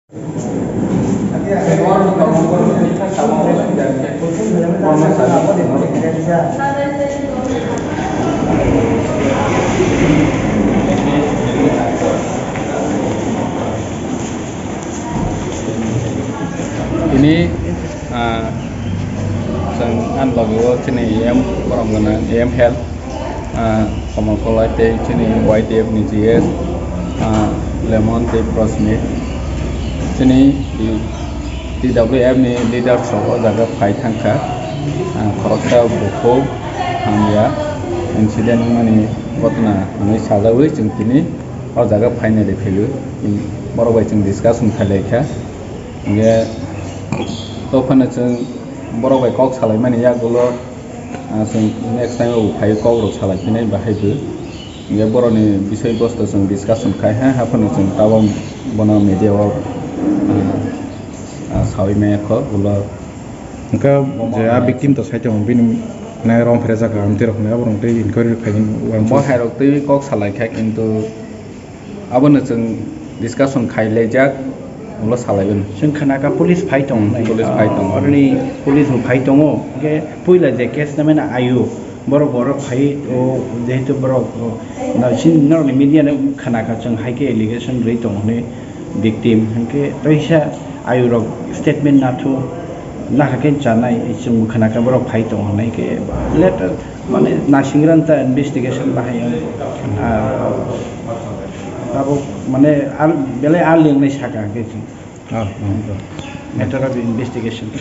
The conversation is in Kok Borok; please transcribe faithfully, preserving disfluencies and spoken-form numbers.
Ini, ah, chwng ani logi o chini E M borok gwnang, E M health, ah, Kamal Kolai tei chini Y T F ni G S, ah, Lemon tei Prosmit. Chini T W F ni leaders rok o jaga phai thangkha. Ah, khoroksa bukhuk hamya incident wngmani ghotna hwnwi sajagwi chwng tini o jaga phainai rw phaiwi borok bai chwng discussion khlai kha. Hingke tophano chwng borok bai kok salaimani yagulo, ah, chwng next time o phai kok rok salai phinai bahai bo. Hingke borokni bisoi bosto chwng discussion khai ha, haphano chwng tabok bono media o, ah, ah, sawi maya kho ulo. Hingke je a victim to sai tongo bini nai rom phre jaka amtwi rok hwnwi aborok tei inquiry khai. Bo hai rok twi kok salai kha kintu Abono chwng discussion khai laijak, ulo salaiben. Chwng khna kha police phai tong Hmm, nai. Police phai tong. Oroni police bo phai tongo. Hingke puila je case naimani ayu, borok, borok phai o, jehetu borok, o, na, sin, norokni media no khna kha chwng hai khe allegation rwi tongo hwnwi victim. Hingke teisa ayu rok statement nathu, nakha khe chanai, chwng bo khna kha borok phai tongo hwnwi khe letter Mane naisingran ta investigation bahai, ah, abo mane al-, belai al yang nai saka ke chwng. Ah, ah. Matter of investigation.